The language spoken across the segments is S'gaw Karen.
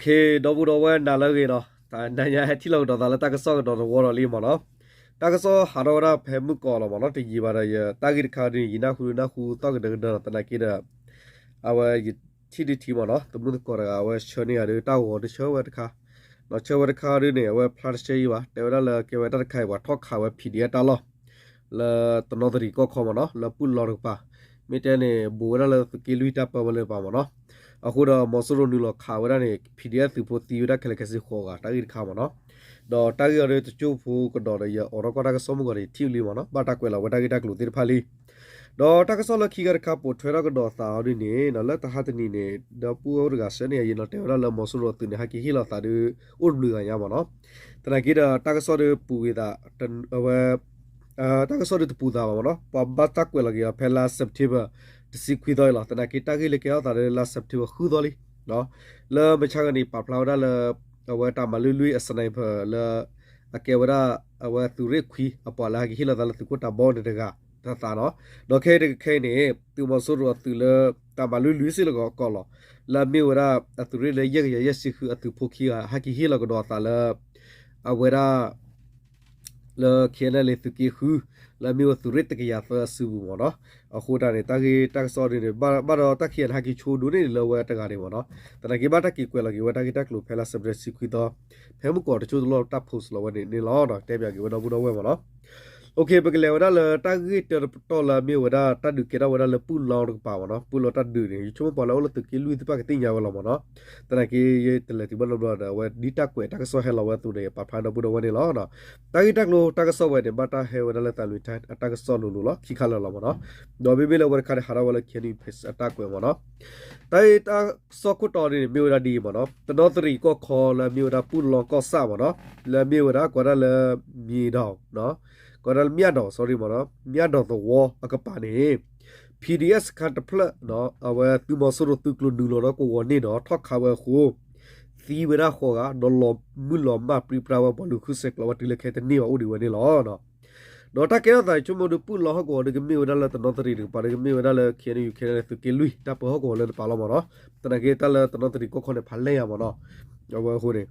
ဒီပုၢ်ဒီဝဲၢ်နၤလၢအဂ့ၤနီၤ, တနံၤညါဟဲထံၣ်လိာ်ကဒီးသးလၢတၢ်ကစီၣ်ကဒီးတဝီဒီးလံမ့ၢ်နီၤ. တၢ်ကစီၣ်ဟးထီၣ်ဝဲဒၣ်ဖဲမုၢ်ကီးလီၤမ့ၢ်နီၤ, တယံာ်ဘၣ်ဒီး ယတၢ်ဂ့ၢ်တခါဒ်န့ၣ် ယနၢ်ဟူနၢ်ဟူသီၣ်ကဒၢကဒၢနီၤ, သနာ်က့ဒီး အဝဲယထံၣ်ဒုထံမ့ၢ်နီၤ, သမုၢ်သကိးတဂၤ အဝဲဆှၢန့ၢ်ယၤဒီးတၢ်ဂီၤတဆှၢဝဲတခါ, ဒီးဆှၢဝဲတခါဒ်န့ၣ် အဝဲဖျါတဆှၢအံၤဘၣ်, တဲဝဲဒၣ်လၢကဲဝဲတၢ်တခါအံၤ ပှၤထီၣ်ခးဝဲ PDF တၢ်လီၢ် လၢတနီသရံၣ်ကီၢ်ခီမ့ၢ်နီၤ, လၢပုၢ်လီၤတကပၤ, မ့ၢ်တဲန့ၣ် ဘူးဝဲဒၣ်လၢသုးက့လွံၢ်တၢ်ပၢဝဲလၢတကပၤမ့ၢ်နီၤ. အဃိဒီးမီၤစိရိၤနုာ်လီၤခးဝဲဒၣ်န့ၣ် PDF သုးဖိသံဝဲဒၣ်ခဲလၢာ်ခဲဆ့ဃိးဂၤ တၢ်ဂ့ၢ်တခါမ့ၢ်နီၤ. ဒီးတၢ်ဂ့ၢ်အံၤဒီးတကၠိၢ်ဖိကဒီးဒီး ယအိးထီၣ်ကွၢ်တၢ်ကစီၣ်မုၢ်ဂီၤဒီး ယထံၣ်လံမ့ၢ်နီၤ, ဘၣ်တၢ်ကွဲးလီၤဝဲတၢ်ဂ့ၢ်တၢ်ကျိၤသ့ၣ်တဖၣ်လံ. ဒီးတၢ်ကစီၣ်လၢခံခါတခါ ပိာ်ထွဲထီၣ်ကဒီးသးအီၤဒ်န့ၣ်နီၤ, လၢတဟါတနံၤန့ၣ် ဒီပုၢ်ဝဲၢ်တဂၤဆှၢန့ၢ်ယၤနီၤ, တဲဝဲဒၣ်လၢမီၤစိရိၤအသုးန့ၣ် ဟဲက့ၤဟ့ၣ်လီၤသးဒီး အိၣ်တဘျုးဂၤညါမ့ၢ်နီၤ. သနာ်က့ဒီး တၢ်ကစီၣ်ဒီးပူၤကွံာ်သး အဝဲ တၢ်ကစီၣ်ဒီးတပူၤသးဘၣ်မ့ၢ်နီၤ, ပှၤဘၣ်တၢ်ကွဲးလီၤက့ၤအီၤဖဲလါ September တဆံခွံသီအံၤလီၤ. သနာ်က့တၢ်ဂ့ၢ်လၢကဲထီၣ်သးဒီးလါ September ဃုသီလံ. လၢမုၢ်ဆါဂၤန့ၣ် ပာ်ဖျါဝဲဒၣ်လၢ အဝဲတၢ်မၤလွံၢ်လွံၢ်အ sniper လၢ အကဲဝဲဒၣ် အဝဲသုးရ့ၣ်ခွံအပှၤလၢဟဲက့ၤဟ့ၣ်လီၤသးလၢသုးခိၣ်တၢ်ဘီန့ၣ်တဂၤ တသးနီၤ. ဒီးခဲအံၤတခဲအံၤန့ၣ် သုးမီၤစိရိၤအသုးလၢ တၢ်မၤလွံၢ်လွံၢ်စ့ၢ်ကီးလီၤ, လၢအမ့ၢ်ဝဲဒၣ်အသုးရ့ၣ်လၢယဲၢ်ကယၤယဲၢ်ဆံဃုအသုးဖိခံဂၤ ဟဲက့ၤဟ့ၣ်လီၤကဒီးအသးလၢ အဝဲဒၣ် လၢ KNLA သုးက့ဃု လၢအမ့ၢ်ဝဲသုးရ့ၣ်တကယၤသၢအစုပူၤမ့ၢ်နီၤ. အဃိတၢ်န့ၣ် တၢ်ဂ့ၢ်တၢ်ကစီၣ်ဒ်န့ၣ် ဘၣ်ဒီးတၢ်ခံဂၤန့ၣ် ဟဲက့ၤဆိဒိၣ်န့ၢ်လၢအဝဲတဂၤန့ၣ်မ့ၢ်နီၤ. သနာ်က့ဘၣ်တၢ်က့ၤကွဲးလီၤက့ၤဝဲတၢ်ဂ့ၢ်တၢ်ကျိၤဖဲလါ September တဆံခွံသီ ဖဲမုၢ်ကီးတကၠိၢ်တလီၢ်တၢ် post လီၤဝဲန့ၣ်န့ၣ်လီၤ. တဲပၠးက့ၤဝဲဒီပုၢ်ဒီဝဲၢ်မ့ၢ်နီၤ. ပကလဲၤဝဲဒၣ်လၢတၢ်ဂ့ၢ်တၢတပတီၢ်လၢအမ့ၢ်ဝဲဒၣ် တၢ်ဒုးကဲထီၣ်ဝဲဒၣ်လၢပုၢ်လီတကပၤမ့ၢ်နီၤ. ပုၢ်လီတၢ်ဒုးန့ၣ် ယဆိကမိၣ်ပှၤလၢအိၣ်လၢသုးက့လွံၢ်သ့ၣ်တဖၣ်ကသ့ၣ်ညါဝဲလီၤမ့ၢ်နီၤ. သနာ်က့ယတလဲၤတုၤဘၣ်နီတဘျီဒီး အဝဲဒ်တၢ်ကွဲးတၢ်ကစီၣ်ဟဲလီၤဝဲအသိးန့ၣ် ပာ်ဖျါဒီပုၢ်ဒီဝဲၢ်န့ၣ်လီၤ. တၢ်ဂ့ၢ်တၢ်ကျိၤတၢ်ကစီၣ်ဝဲန့ၣ် ဘၣ်တၢ်ဟဲဝဲဒၣ်လၢသးလွံၢ်ထၢၣ်အတၢ်ကစီၣ်လိၤလိၤလီၤ ခံခါလၢာ်လီၤမ့ၢ်နီၤ. ဒီးမ့မ့ၢ်လၢအဝဲတခါန့ၣ် ဟးထီၣ်ဝဲလၢ KNU page အတၢ်ကွဲးမ့ၢ်နီၤ. တၢ်ဂ့ၢ်တၢ်ကစီၣ်ခိၣ်တီန့ၣ် မ့ၢ်ဝဲဒၣ်ဒ်အံၤမ့ၢ်နီၤ. တနီသရံၣ်ကီၢ်ခီလၢအမ့ၢ်ဝဲဒၣ်ပုၢ်လီကီၢ်ဆၣ်မ့ၢ်နီၤ, လၢအမ့ၢ်ဝဲဒၣ်ကိးဒၣ်လၢ မၠံၤဒီး ကိးဒၣ်လၢမၠၣ်ဒီး sorry မ့ၢ်နီၤ, မၠၣ်ဒီးသဝီအကပၤန့ၣ် PDF စခန်းတဖျၢၣ် အဝဲသုးမီၤစိရိၤသုးကျိၤနုာ်လီၤဒီးကဝီၤန့ၢ်ဒီးထီၣ်ခးဝဲအဃိ သံဝဲဒၣ်ဃိးဂၤ ဒီးလီၤမုၢ်လီၤမၢ်ပြံပြါဝဲပှၤလူၤဃုဆဲးကျိးဝဲတုၤလၢခဲတန့ၢ်ဘၣ်အိၣ်ဒံးဝဲန့ၣ်လီၤ. ဒီးတၢ်ကဲထီၣ်သးန့ၣ် ဆိကမိၣ်ဒီးပုၢ်လီဟီၣ်ကဝီၤဒီးကမ့ၢ်ဝဲဒၣ်လၢတနီသရံၣ်တကပၤဒီးကမ့ၢ်ဝဲဒၣ်လၢ KNU KNLA သုးက့လွံၢ်တၢ်ပၢဟီၣ်ကဝီၤလၢတပၤလီၤမ့ၢ်နီၤ. သနာ်က့တၢ်လၢတနီသရံၣ်ကီၢ်ခီန့ၣ် ဖးလဲၢ်ယၤမ့ၢ်နီၤ. အဝဲအဃိန့ၣ်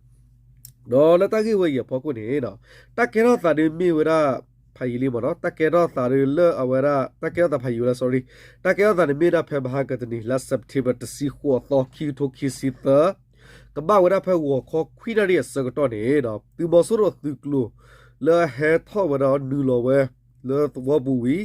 ဒီးလၢတၢ်ဂ့ၢ်ဝဲအံၤအဖီခိၣ်န့ၣ် တၢ်ကဲထီၣ်သးဒုးမ့ၢ်ဝဲဒၣ် ဖးယံာ်လံမ့ၢ်နီၤ. တၢ်ကဲထီၣ်သးဒုးလၢအဝဲဒၣ် တၢ်ကဲထီၣ်သးဖးယံာ်ဝဲလၢ sorry တၢ်ကဲထီၣ်သးန့ၣ်မ့ၢ်ဝဲဒၣ်ဖဲမဟါကတနံၤ လါ September တဆံဃိးသီ ခံကထိခံဆံသၢ ကဘၣ်ဝဲဒၣ်ဖဲဂီၤခီခွံနၣ်ရံၣ်အဆၢကတီၢ်န့ၣ် သုးမီၤစိရိၤသုးကျိၤ လၢအဟဲထီၣ်ဝဲဒၣ်နုာ်လီၤဝဲ လၢသဝီပူၤ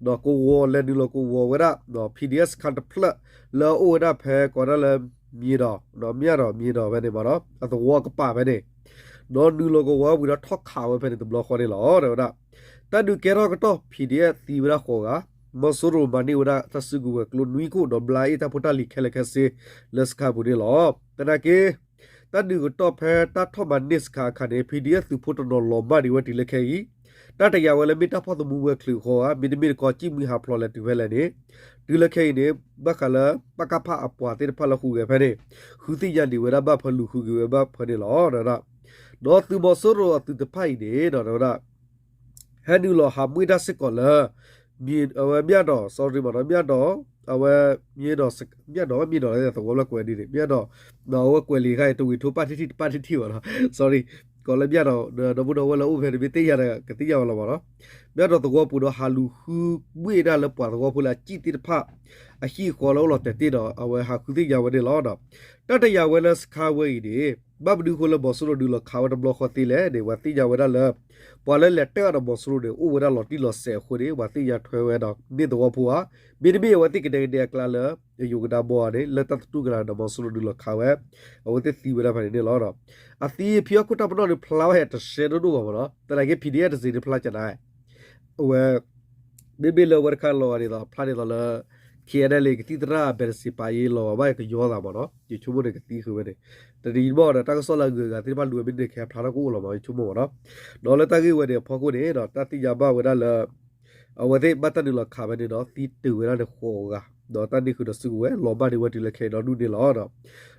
ဝံၤ ဒီးကဝီၤလဲၤနုာ်လီၤကဝီၤဝဲဒၣ် PDF စခန်းတဖျၢၣ် လၢအအိၣ်ဝဲဒၣ်ဖဲကိးဒၣ်လၢ မၠံၤဒီး မၠၣ်ဒီးမၠံၤဒီးဖဲန့ၣ်မ့ၢ်နီၤ အသဝီအကပၤဖဲန့ၣ် ဒီးနုာ်လီၤကဝီၤဝံၤဒီးထီၣ်ခးဝဲဖဲန့ၣ်တဘျီဃီန့ၣ်လီၤ တဲဝဲဒၣ်. တၢ်ဒုးကဲထီၣ်ကတီၢ် PDF သံဝဲဒၣ်ဃိးဂၤ မီၤစိရိၤမၤန့ၢ်ဝဲဒၣ်တၢ်စုကဝဲၤကျိနွံခိၣ် ဒီးဘျါအ့ၣ်တၢ်ဖိတၢ်လံၤခဲလၢာ်ခဲဆ့ လၢစခန်းပူၤန့ၣ်လီၤ. သနာ်က့ တၢ်ဒုးကတီၢ်ဖဲတၢ်ထီၣ်မၤန့ၢ်စခန်းအခါန့ၣ် PDF သုးဖိတနီၤလီၤမၢ်ဒံးဝဲတုၤလၢခဲအံၤ တၢ်တယာ်ဝဲလၢမ့ၢ်တၢ်ဖီၣ်သမူဝဲချုးအဃိဧါ မ့တမ့ၢ်တခီ ကံၣ်မှံဟးဖျိးလဲၤတုၤဖဲလဲၣ်န့ၣ် တုၤလၢခဲအံၤန့ၣ် ဘၣ်ဃးလၢ ပကဖ အပှၤသ့ၣ်တဖၣ်လၢဟူးဂဲၤဖဲန့ၣ် ဃုသ့ၣ်ညါဒံးဝဲဒၣ်ဘၣ်ဖၢလူၤဃုက့ၤဝဲဘၣ်ဖၢန့ၣ်လီၤ တဲဝဲဒၣ်. ဒီးသုးမီၤစိရိၤအသုးတဖၣ်အံၤန့ၣ် တဲဝဲဒၣ် ဟဲနုာ်လီၤဟးမွှ့ၢ်တၢ်စ့ၢ်ကီးလၢ မၠၣ် အဝဲမၠၣ်ဒီး sorry မ့ၢ်နီၤ မၠၣ်ဒီး အဝဲ မၠၣ်ဒီး မၠၣ်ဒီး မၠၣ်ဒီး သဝီလၢကွဲးဒ်န့ၣ် မၠၣ်ဒီး အဝဲကွဲးလံာ်ခါအံၤ တဝံၤထိပၣ်ထံၣ်ထံၣ်တပၣ်ထံၣ်ထံၣ်ဘၣ်နီၤ sorry ကိးလၢမၠၣ်ဒီး ဒီပုၢ်ဒီဝဲၢ်လၢအိၣ်ဖဲန့ၣ်မ့ၢ်သ့ၣ်ညါဒီး ကသ့ၣ်ညါဝဲလီၤမ့ၢ်နီၤ. မၠၣ်ဒီးသဝီပူၤဒီးဟးလူၤဃုမွှ့ၢ်ဒၣ်လၢပှၤသဝီဖိလၢအစံၣ်သ့ၣ်တဖၣ် အဟံၣ်အဃီလၢအိၣ်လီၤတဲာ်တ့ၢ်ဒီး အဝဲဟးဃုသ့ၣ်ညါဝဲန့ၣ်လီၤ. တၢ်တယာ်ဝဲလၢစခန်းဝဲအံၤန့ၣ် ဘၣ်မနုၤအဃိလၢမီၤစိရိၤဒုးလီၤခးဝဲတဘျီဃီသ့လဲၣ်န့ၣ် ပှၤသ့ၣ်ညါဝဲဒၣ်လၢ ပှၤလၢလဲၤတၢၣ်အီၤဒီးမီၤစိရိၤန့ၣ် အိၣ်ဝဲဒၣ်လီၤတံၢ်လီၤဆဲးအဃိန့ၣ် ပှၤသ့ၣ်ညါထွဲဝဲဒီးမ့ၢ်သဝီဖိဧါ မ့တမ့ၢ်အဝဲသ့ၣ်ကဒဲကဒဲအကျါလၢ အယိၤကဒါဘီဧါန့ၣ် လၢတၢ်သတူၢ်ကလာ်ဒီးမီၤစိရိၤဒုးလီၤခးဝဲ အဝဲသ့ၣ်သံဝဲဒၣ်ဖဲန့ၣ်န့ၣ်လီၤ. အသံဖံဟီၣ်ခိၣ်တၢ်ပနီၣ်န့ၣ် ဖျါဝဲဟဲတရှဲဒိၣ်ဒိၣ်ဘၣ်မ့ၢ်နီၤ သနာ်က့ PDF တစ့ၤန့ၣ်ဖျါကနါ အဝဲ မ့မ့ၢ်လၢအဝဲတခါလီၤဂာ်ဒ်သိး ဖျါဒ်သိးလၢ KNLA ကသံၣ်သရၣ် ဘဲးတစ့ၤပာ်ယ့လီၤဂာ်ဘၣ်ကယီသးမ့ၢ်နီၤ ယဆိကမိၣ်န့ၣ်ကသံဃုာ်ဝဲန့ၣ် တနံၤအံၤမ့ၢ်ဒီး တၢ်ကစီၣ်လၢအဂုၤအဂၤသ့ၣ်တဖၣ်လူၤဝဲမ့ၢ်န့ၣ် ကဟဲဖျါထီၣ်ကအိၣ်လီၤမ့ၢ် ယဆိကမိၣ်မ့ၢ်နီၤ ဒီးလၢတၢ်ဂ့ၢ်ဝဲန့ၣ်အဖီခိၣ်န့ၣ်ဒီး တၢ်သ့ၣ်ညါဘၣ်ဝဲဒၣ်လၢ အဝဲသ့ၣ်ဘၣ်တၢ်နုာ်လီၤခးဝဲန့ၣ်ဒီး သံတုၤဝဲဒၣ်န့ၣ်ဃိးဂၤ ဒီးတၢ်န့ၢ်ဃုာ်ဒီးစုကဝဲၤ လီၤမၢ်ဒံးဝဲတုၤလၢခဲအံၤဒီဒူၣ်န့ၣ်လီၤ.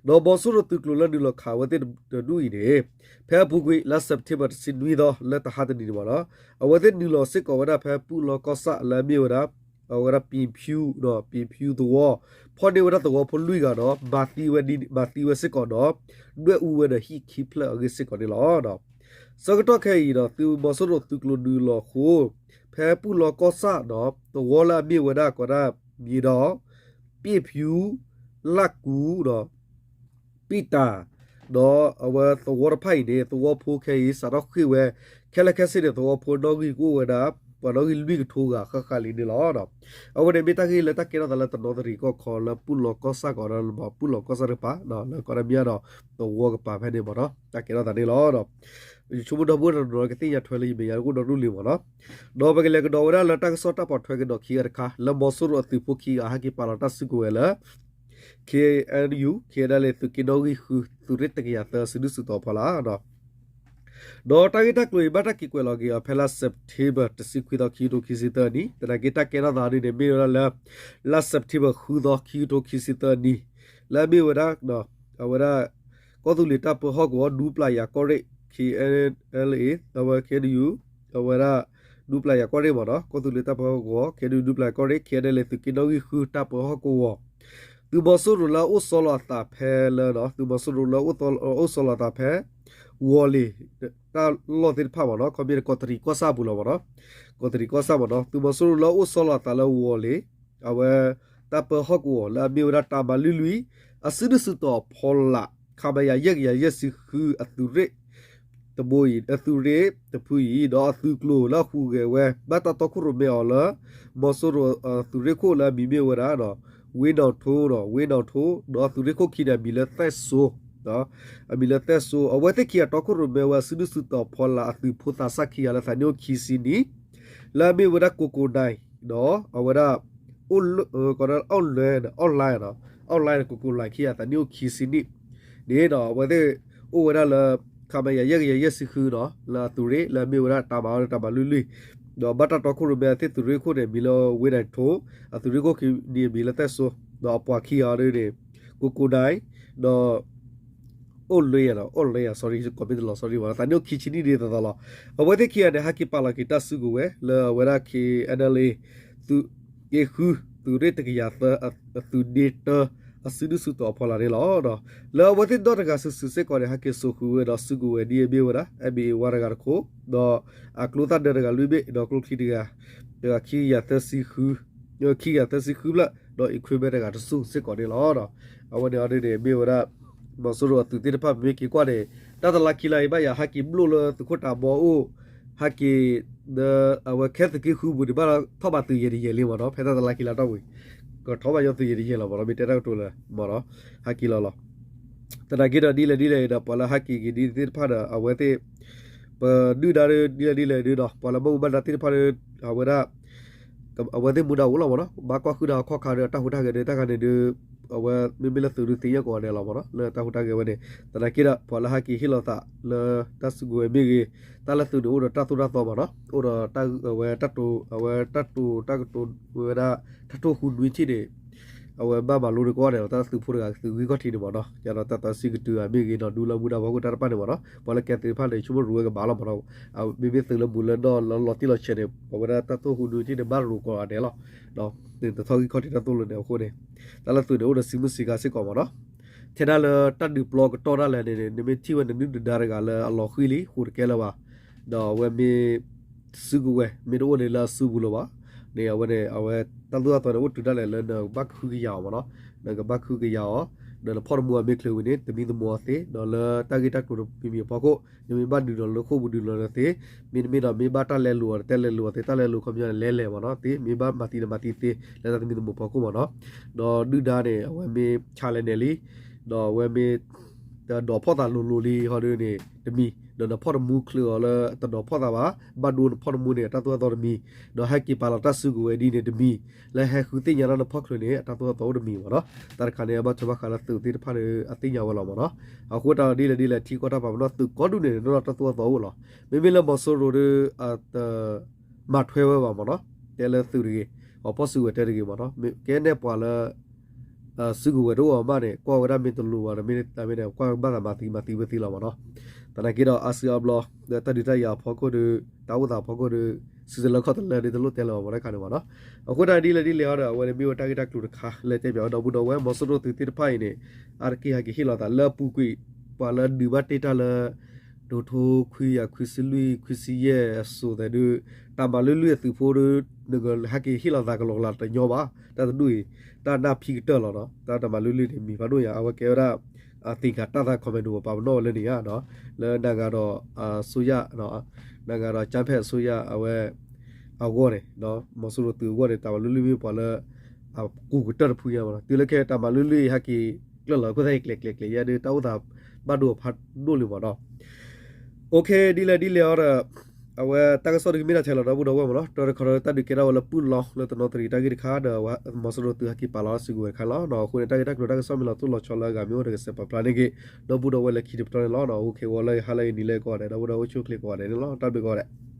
ဒီးမီၤစိရိၤသုးကျိၤလၢနုာ်လီၤခးဝဲသ့ၣ်တဒူၣ်အံၤန့ၣ် ဖဲအပူၤကွံာ် လါ September တဆံနွံသီ လၢတဟါတနံၤန့ၣ်မ့ၢ်နီၤ အဝဲသ့ၣ်နုာ်လီၤစ့ၢ်ကီးဝဲဒၣ်ဖဲပူၣ်လီကီၢ်ဆၣ်လၢအမ့ၢ်ဝဲဒၣ် အဝဲဒၣ် ပံဖၠူ ပံဖၠူသဝီ ဖီၣ်န့ၢ်ဝဲဒၣ်သဝီဖိလွံၢ်ဂၤဒီး မၤသံဝဲဒ် မၤသံဝဲစ့ၢ်ကီးဒီး ဒွဲၣ်အူဝဲဒီးဟံၣ်ခံဖျၢၣ်အဂ့ၢ်စ့ၢ်ကီးန့ၣ်လီၤ. ဆၢကတီၢ်ခဲအံၤဒီး သုးမီၤစိရိၤသုးကျိၤဒုးလီၤအဃိ ဖဲပူၣ်လီၤကီၢ်ဆၣ်ဒီး သဝီလၢအမ့ၢ်ဝဲဒၣ်ကိးဒၣ် မံၤဒီး ပံဖၠူ လၢ်ကူဒီး ပံတၢ် ဒီးအဝဲသဝီတဖၣ်အံၤန့ၣ် သဝီဖိခဲအံၤ စးထီၣ်ဃ့ၢ်ဝဲ ခဲလၢာ်ခဲဆ့န့ၣ် သဝီဖိနီၣ်ဂံၢ်ကအိၣ်ဝဲဒၣ် ပှၤနီၣ်ဂံၢ်လွံၢ်ကထိဂၤဃၣ်ဃၣ်လံန့ၣ်လီၤ. အဝဲန့ၣ်မ့ၢ်တၢ်ဂ့ၢ်လၢတၢ်ကဲထီၣ်သးလၢတနီသရံၣ်ကီၢ်ခီလၢပူၣ်လီၤကီၢ်ဆၣ်ကီးဒီး ပူၣ်လီၤကီၢ်ဆၣ်တကပၤ လၢကီးဒၣ်မံၤဒီး သဝီကပၤဖဲန့ၣ်မ့ၢ်နီၤ တၢ်ကဲထီၣ်သးန့ၣ်လီၤ. ယဆိကမိၣ်ဒီပုၢ်ဝဲၢ်တနီၤနီၤကသ့ၣ်ညါထွဲလၢယမဲာ်ညါအိၣ်ဒီဒူၣ်လံမ့ၢ်နီၤ. ဒီးပကလဲၤကဒီးဝဲဒၣ်လၢတၢ်ကစီၣ်တၢ်ပိာ်ထွဲကဒီးခံဂၤတခါ လၢမီၤစိရိၤအသုးဖိခံဂၤဟဲက့ၤပာ်လီၤတၢ်စုကဝဲၤလၢ K N U, K N L A သုးက့နီၣ်ဂံၢ်ဃု သုးရ့ၣ်တကယၤသၢ စုဒုၣ်စုတီၤအဖီလာ် ဒီးတၢ်ဂ့ၢ်တၢ်ကျိၤအံၤ ဘၣ်တၢ်က့ၤကွဲးလီၤက့ၤအီၤ ဖဲလၢ September တဆံခွံသီ ခံကထိခံဆံသၢနံၣ်, သနာ်က့တၢ်ကဲထီၣ်သးန့ၣ်န့ၣ် မ့ၢ်ဝဲဒၣ်လၢ လါ September ဃုသီ ခံကထိခံဆံသၢနံၣ်, လၢအမ့ၢ်ဝဲဒၣ် အဝဲဒၣ် ကီၢ်သူလ့ၤတၢ်ပၢဟီၣ်ကဝီၤ ဒူပျၢ်ယၤကီၢ်ရ့ၣ် K N L A အဝဲ K N U အဝဲဒၣ် ဒူပျၢ်ယၤကီၢ်ရ့ၣ်မ့ၢ်နီၤ, ကီၢ်သူလ့ၤတၢ်ပၢဟီၣ်ကဝီၤ K N U ဒူပျၢ်ယၤကီၢ်ရ့ၣ် K N L A သုးက့နီၣ်ဂံၢ်ဃုတၢ်ပၢဟီၣ်ကဝီၤ သုးမီၤစိရိၤလၢအအိၣ်ဆီလီၤအသးဖဲလၢနီၤ, သုးမီၤစိရိၤလၢအအိၣ်ဆီလီၤအသးဖဲ ဝီၤလ့ၤ တၢ်လီၢ်သ့ၣ်တဖၣ်မ့ၢ်နီၤ, ခီပညီန့ၣ် ကီးတရံးကီၢ်ဆၣ်အပူၤလီၤမ့ၢ်နီၤ, ကီးတရံးကီၢ်ဆၣ်မ့ၢ်နီၤ, သုးမီၤစိရိၤလၢအအိၣ်ဆီလီၤအသးလၢဝီၤလ့ၤ အဝဲ တၢ်ပၢဟီၣ်ကဝီၤလၢအမ့ၢ်ဝဲဒၣ်တၢ်မၤလွံၢ်လွံၢ် အစုဒုၣ်စုတီၤအဖီလာ် ခမရ ယဲၢ်ကယၤယဲၢ်ဆံဃု အသုးရ့ၣ် တဘိအံၤ အသုးရ့ၣ်တဖုအံၤ ဒီးအသုးကျိၤလၢအဟူးဂဲၤဝဲ ဘၣ်တၢ်တီခိၣ်ရိၣ်မဲအီၤလၢ မီၤစိရိၤအသုးရ့ၣ်ခိၣ်လၢအမံၤမ့ၢ်ဝဲဒၣ် ဝ့နီၣ်ထိဒီး ဝ့နီၣ်ထိ ဒီးအသုးရ့ၣ်ခိၣ်ခံန့ၣ် အမံၤလၢသဲၣ်စိ အမံၤလၢသဲၣ်စိ အဝဲသ့ၣ်ခံဂၤတီခိၣ်ရိၣ်မဲဝဲအစုဒုၣ်စုတီၤဖီလာ်အသုးဖိသးစၢ်ခံဂၤလၢသးနံၣ်အိၣ်ခံဆံနံၣ် လၢအမ့ၢ်ဝဲဒၣ် ကိကိနၤ ဒီးအဝဲဒၣ် အီၣ်လဲ အီၣ်လဲ အီၣ်လဲ ကိကိနၤခံဂၤသးနံၣ်အိၣ်ခံဆံနံၣ်န့ၣ်ဒီး အဝဲသ့ၣ်အိၣ်ဝဲဒၣ်လၢ ခမရ ယဲၢ်ကယၤယဲၢ်ဆံဃုနီၤ လၢအသုးရ့ၣ်လၢအမ့ၢ်ဝဲဒၣ်တၢ်မၤအီၤလၢတၢ်မၤလွံၢ်လွံၢ် ဒီးဘၣ်တၢ်တီခိၣ်ရိၣ်မဲအသ့ၣ်သုးရ့ၣ်ခိၣ်န့ၣ် အမံၤလၢဝ့နီၣ်ထိ အသုးရ့ၣ်ခိၣ်ခံန့ၣ်အမံၤလၢသဲၣ်စိ ဒီးအပှၤခံဂၤအီၤဒ်န့ၣ် ကိကိနၤ ဒီး အီၣ်လဲ အီၣ်လဲ sorry ကိးမ့ၢ်တလီၤ sorry ဘၣ် သးနံၣ်အိၣ်ခံဆံနံၣ်ဒ်သိးသိးလီၤ. အဝဲသ့ၣ်ခံဂၤန့ၣ် ဟဲက့ၤပာ်လီၤက့ၤတၢ်စုကဝဲၤလၢအဝဲဒၣ် K N L A သုးက့ဃု သုးရ့ၣ်တကယၤသၢ အသုးဒ့တၢ အစုဒုၣ်စုတီၤအဖီလာ်န့ၣ်လီၤ. လၢအဝဲသ့ၣ်ဒီတဂၤစုာ်စုာ်စ့ၢ်ကီးန့ၣ် ဟဲက့ၤစိာ်ဃုာ်ဝဲဒီးစုကဝဲၤဒ်အမ့ၢ်ဝဲဒၣ် M A A ဝါတဂၤတခိၣ် ဒီးအကျိသၣ်ဒၢတဂၤလွံၢ်ဘ့ၣ် ဒီးကျိချံတဂၤ တဂၤခံကယၤသၢဆံဃု ခံကယၤသၢဆံဃုဖျၢၣ် ဒီး equipment တဂၤတစိၢ်စ့ၢ်ကီးန့ၣ်လီၤ. အဝဲန့ၣ်အီၤဒ်န့ၣ် မ့ၢ်ဝဲဒၣ် မီၤစိရိၤအသုးသ့ၣ်တဖၣ် ပမ့ၢ်က့ၤကွၢ်န့ၣ် တၢ်တလါခံလါအံၤဘၣ်ယၤ ဟဲက့ၤဘျိၣ်လၢသုးခိၣ်တၢ်ဘီအိၣ် ဟဲက့ၤ ဒီးအဝဲခဲသုးက့ဃုပူၤန့ၣ် ဘၣ်ထီၣ်ဘးသုးယဲၢ်တယဲၢ်လံမ့ၢ်နီၤ, ဖဲတၢ်တလါခံလါတီၢ်ပူၤ ကထီၣ်ဘးညီသုးယဲၢ်တယဲၢ်လီၤမ့ၢ်နီၤ, မ့ၢ်တဲတၢ်ကတိၤလၢမ့ၢ်နီၤ, ဟဲက့ၤလီၤလီၤ. သနာ်က့ဒီးဒ်လဲၣ်ဒ်လဲၣ်ဒီး ပှၤလၢဟဲက့ၤက့ၤဒ်သ့ၣ်တဖၣ်ဒီး အဝဲသ့ၣ် ပဒုၣ်ဒါဒ်လဲၣ်ဒ်လဲၣ်ဒ်ဒီး ပှၤလၢဘၣ်မူဘၣ်ဒါသ့ၣ်တဖၣ်ဒီး အဝဲဒၣ် အဝဲသ့ၣ်မူဒါအိၣ်လီၤမ့ၢ်နီၤ, ဘၣ်ကွၢ်ဃုာ်ဒီးအခီၣ်ခါဒီး တၢ်ဟူးတၢ်ဂဲၤဒီး တၢ်ခါန့ၣ်ဒီး အဝဲမ့မ့ၢ်လၢသုးဒုးသ့ၣ်ညါကိးဂၤဒဲးလီၤမ့ၢ်နီၤ, လၢတၢ်ဟူးတၢ်ဂဲၤဝဲန့ၣ်. သနာ်က့ဒီး ပှၤလၢဟဲက့ၤဟ့ၣ်လီၤသးလၢတၢ်စုကဝဲၤမ့ၢ်ဂ့ၤ, တၢ်လၢသုးန့ၣ်အိၣ်ဒီးတၢ်သိၣ်တၢ်သီမ့ၢ်နီၤ, အိၣ်ဒီးတၢ်အဝဲတၢ်တိၤ အဝဲတၢ်တိၤတၢ်ကတိၤ ဝဲဒၣ် တၢ်တိာ်ဟူးနွံထံၣ်န့ၣ် အဝဲဘၣ်မၤလိန့ၢ်ကိးဂၤဒဲးလီၤ, တၢ်သုးဖိတဂၤသုးဂံၢ်ခီၣ်ထံးန့ၣ်မ့ၢ်နီၤ, ယဒီးတၢ်သးစံကတုၤအမ့ၢ်ဂ့ၤနီၤ, ဒူလၢမူဒါဖီခိၣ်တၢ်တဖၣ်န့ၣ်မ့ၢ်နီၤ, ပှၤလၢကဲသုးတဖၣ်န့ၣ် ဆိကမိၣ်ရိၤဝဲကဘၣ်လီၤမ့ၢ်နီၤ, မ့မ့ၢ်သုးလၢမူလၢနီၢ်လၢလီၤတံၢ်လီၤဆဲးန့ၣ် အဝဲဒၣ်တၢ်တိာ်ဟူးနွံထံၣ်န့ၣ် ဘၣ်ရိၤကိးဂၤဒဲးလီၤ, တထီၣ်ဂံၢ်ခီၣ်ထံးတၢ်သိၣ်လိန့ၣ်အဃိန့ၣ် တၢ်လၢသုးန့ၣ်အိၣ်ဒီးစံမုၢ်စံဂၤစ့ၢ်ကီးမ့ၢ်နီၤ. ထဲဒၣ်လၢတၢ်ဒုးပျီကတီၢ်ဒၣ်လဲာ်န့ၣ် နမ့ၢ်ထံၣ်ဝဲန့ၣ် နဒုၣ်နဒါတဂၤလၢအလီၤဃံၤလံ ဟူးတကဲလၢၤဘၣ်, ဒီးအဝဲမ့ၢ် စုကဝဲၤ မ့ၢ်တအိၣ်န့ၣ်လၢအစုပူၤလၢၤဘၣ်န့ၣ် အဝဲန့ၣ် အဝဲတၢ်သိၣ်တၢ်သီန့ၣ် အိၣ်တုၤဒၣ်လဲာ်လၢနကဘၣ်ခုကယၤအီၤမ့ၢ်နီၤ, နကဘၣ်ခုကယၤအီၤ, ဒီးနဖီၣ်တမူအီၤမ့ၢ်ချုးဝံၤန့ၣ် သမံသမိးအီၤသ့, ဒီးလၢတၢ်ဂ့ၢ်တၢ်ကျိၤတမံၤမံၤအဖီခိၣ် နမ့ၢ်ဘၣ်ဒုးဒီးလၢဃိာ်ပူၤဒုးလီၤသ့, မ့တမ့ၢ်ဒီးမ့ၢ်ဘၣ်တၢ်လဲလိာ်အီၤ တၢ်လဲလိာ်အီၤသ့ တၢ်လဲလိာ်ခီပညီန့ၣ် လဲလဲၣ်မ့ၢ်နီၤသ့, မ့ၢ်ဘၣ်မၤသံန့ၣ်မၤသံသ့ လၢတၢ်သမံသမိးဖီခိၣ်မ့ၢ်နီၤ, ဒီးဒုၣ်ဒါန့ၣ် အဝဲမ့ၢ်ဆါလဲၣ်နဲၣ်လံ ဒီးအဝဲမ့ၢ် တဒိးဖီၣ်သးလိၤလိၤလံဟီဒ်န့ၣ်တမံၤ, ဒီးနဖီၣ်တမူချုးအီၤလၢတဒိးဖီၣ်သးဘၣ်, ဘၣ်ဒိနဖီၣ်တမူန့ၣ် တၢ်သိၣ်တၢ်သီတမံၤ, ဒီးဟဲက့ၤပာ်လီၤတၢ်စုကဝဲၤဒ်န့ၣ်တမံၤ, လၢဟဲဃုသ့ၣ်ညါတၢ်နဖီၣ်ချုးန့ၣ် အတၢ်သိၣ်တၢ်သီအိၣ်တမံၤမ့ၢ်နီၤ, တၢ်တခါန့ၣ် အဘၣ်ထွဲဘၣ်ဃးလၢသုးသ့ၣ်တဖၣ်ဒီးအသ့ၣ်ညါဝဲလီၤမ့ၢ်နီၤ, အဃိတၢ်ဒ်လဲၣ်ဒ်လဲၣ် ထံကီၢ်တၢ်ပာ်ပနီၣ်သုးကိးဒူၣ်န့ၣ် နီၢ်နီၢ်တၢ်သိၣ်တၢ်သီအိၣ်လီၤ, မ့မ့ၢ်လၢမီၤစိရိၤဒီး အတ မၤထွဲဝဲဘၣ်မ့ၢ်နီၤ, တဲလၢသုးတဂ့ၤ, အဖီၣ်စုကဝဲၤတဲတဂ့ၤမ့ၢ်နီၤ, ကဲနဲၣ်ပှၤလၢ စုကဝဲၤတအိၣ်အီၤမးန့ၣ် ကွၢ်ဝဲဒၣ်မ့ၢ်တလိၤဘၣ်ဒီး မ့ၢ်တမ့ၢ်န့ၣ် ကွၢ်ဘၣ်သးမၤသံမၤသံဝဲသ့လီၤမ့ၢ်နီၤ, သနာ်က့ဒီးအါစုအါဘျီ လၢတၢ်ဒုးတၢ်ယၤအဖီခိၣ်ဒီး တၢ်အိၣ်သးအဖီခိၣ်ဒီး စုတလၢခီၣ်တလၢဒီး တလိၣ်တဲလၢၤဘၣ် မ့ၢ်တခါန့ၣ်ဘၣ်နီၤ. အဃိသတးဒ်လဲၣ်ဒ်လဲၣ်အံၤဒီး အဝဲန့ၣ်မ့ၢ်ဝဲတၢ်ဂ့ၢ်တၢ်ကျိၤတခါ လၢတဲပၠးဝဲဒီပုၢ်ဒီဝဲၢ် မီၤစိရိၤသုးသ့ၣ်တဖၣ်အံၤန့ၣ် အါတက့ၢ်ဟဲက့ၤဟ့ၣ်လီၤသးလၢအပူၤကွံာ် ပှၤလၢဒုးဘၣ်တ့ၢ်တၢ်လၢ ဒိထိခွံကယၤခွံဆံလွံၢ် ခွံဆံယဲၢ်အစိၤသဲးဒုး တၢ်မၤလုၢ်လုၢ်အသုးဖိဒီး နကဟဲက့ၤဟ့ၣ်လီၤသးကလီကလီတညီဘၣ်. တၢ်တဒူၣ်အံၤ တၢ်နၢ်ဖံးကတၢၢ်လီၤနီၤ. တၢ်တၢ်မၤလုၢ်လုၢ်န့ၣ် မံၤဖးဒိၣ်ညါ အဝဲကဲဝဲဒၣ် အသ့ၣ်ကၤတၢ်သး commando ပာ်ပနီၣ်ဝဲလၢန့ၣ်ဧါနီၤ. လၢနၤဂၤဒီးအစိုးရ နၤဂၤဒီး အကြမ်းဖက်အစိုးရ အဝဲ အဂီၢ်န့ၣ် မီၤစိရိၤသုးအဂီၢ်န့ၣ် တၢ်မၤလုၢ်လုၢ်မ့ၢ်ပှၤလၢ အကူးကတၢၢ်တဖုညါမးနီၤ. တုၤလၢခဲတၢ်မၤလုၢ်လုၢ်အံၤ ဟဲက့ၤကျၢၢ်လီၤ ခိၣ်သၣ်အံၤကျဲၤကျဲၤကျဲၤယဲဒုး တၢ်အိၣ်သးဘၣ်ဒိအဖးဒိၣ်လံမးနီၤ. အိၣ်ခ့ ဒ်လဲၣ်ဒ်လဲၣ်အံၤဒီး အဝဲတၢ်ကစီၣ်ဒုးကမ့ၢ်ဒၣ်ထဲလီၤ ဒီပုၢ်ဒီဝဲၢ်မးနီၤ. တၢ်တခီဒီးတၢ်ဒုးကဲထီၣ်ဝဲလၢပုၢ်လီၤ လၢတနီသရံၣ်တၢ်ဂ့ၢ်တခါဒီး အဝဲမီၤစိရိၤသုးဟဲက့ၤပာ်လီၤစုကဝဲၤတခါလီၤ. အဃိန့ၣ် တၢ်ဂ့ၢ်တၢ်ကျိၤတၢ်ကစီၣ်မ့ၢ်လီၤတိၢ်လီၤဆီလၢအဂၤမ့ၢ်အိၣ်ဒီး ကစဲးပာ်ဖျါန့ၢ်က့ၤ ဒီပုၢ်ဒီဝဲၢ်လၢခံတပတီၢ်န့ၣ်လီၤ. အိၣ်ခ့ဝဲလၢဟါလၢအဂ့ၤ နံၤလၢအဂ့ၤကိးဂၤဒဲး ဒီပုၢ်ဒီဝဲၢ်အိၣ်ဆူၣ်အိၣ်ချ့ကိးဂၤဒဲးန့ၣ်လီၤ. တၢ်ဘျုးကိးဂၤဒဲး.